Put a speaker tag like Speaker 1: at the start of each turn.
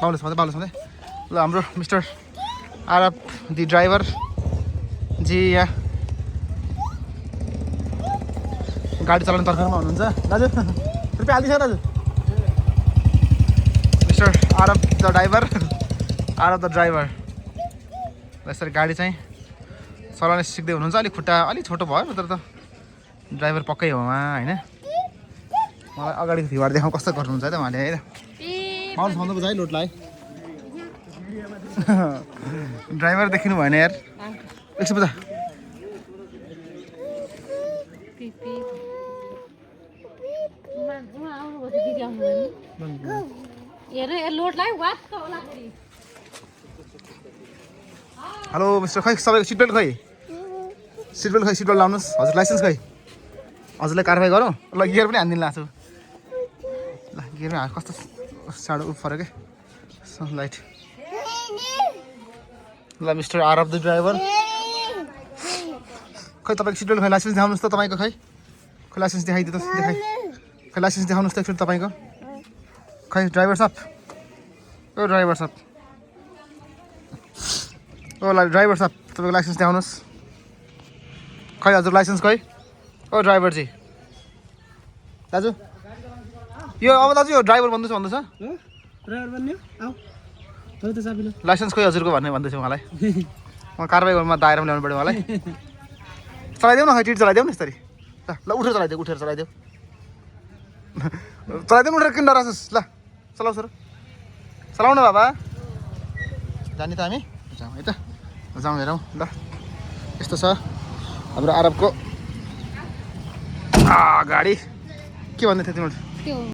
Speaker 1: बाउलोस् भन्दै ल हाम्रो मिस्टर आरब दि ड्राइभर जी यहाँ गाडी चलाउने तर्खरमा हुनुहुन्छ दाजु रुपियाँ हालिदिन्छ दाजु मिस्टर आरब द ड्राइभर यसरी गाडी चाहिँ चलाउने सिक्दै हुनुहुन्छ अलिक खुट्टा अलिक छोटो भयो तर त ड्राइभर पक्कै हो उहाँ होइन मलाई अगाडिको भ्यूबाट देखाउँ कस्तो गर्नुहुन्छ है त उहाँले है माउन्ट भन्नु बुझाइ लोड लाए ड्राइभर देखिनु भएन यार एकछिन बुझा हेलो मिस्टर खै सबैको सिट बेल्ट लाउनुहोस् हजुर लाइसेन्स खै हजुरलाई कारवाही गरौँ ल गियर पनि हानिदिनु लाग्छु ल गियर कस्तो साह्रो उफ पऱ्यो क्या लाइट ल मिस्टर आरब द ड्राइभर खै तपाईँको सिट बेल्ट खै लाइसेन्स देखाउनुहोस् त तपाईँको खै लाइसेन्स देखाइदिनु त खै लाइसेन्स देखाउनुहोस् त एकचोटि तपाईँको खै ड्राइभर साहब ओ ड्राइभर साहब तपाईँको लाइसेन्स देखाउनुहोस् खै हजुर लाइसेन्स खै ओ ड्राइभरजी दाजु यो अब दाजु यो ड्राइभर भन्दैछ लाइसेन्स खोइ हजुरको भन्दैछु उहाँलाई म कारवाही गर्नु दायरामा ल्याउनु पऱ्यो उहाँलाई चलाइदेऊ न खै टिट चलाइदेऊ न यसरी ल उठेर चलाइदेऊ उठेर उठेर किन डराछस् ल चलाउ सर चलाउ न बाबा जाने त हामी जाउँ है त जाउँ हेरौँ ल यस्तो छ हाम्रो आरबको गाडी के भन्दै थियो तिम्रो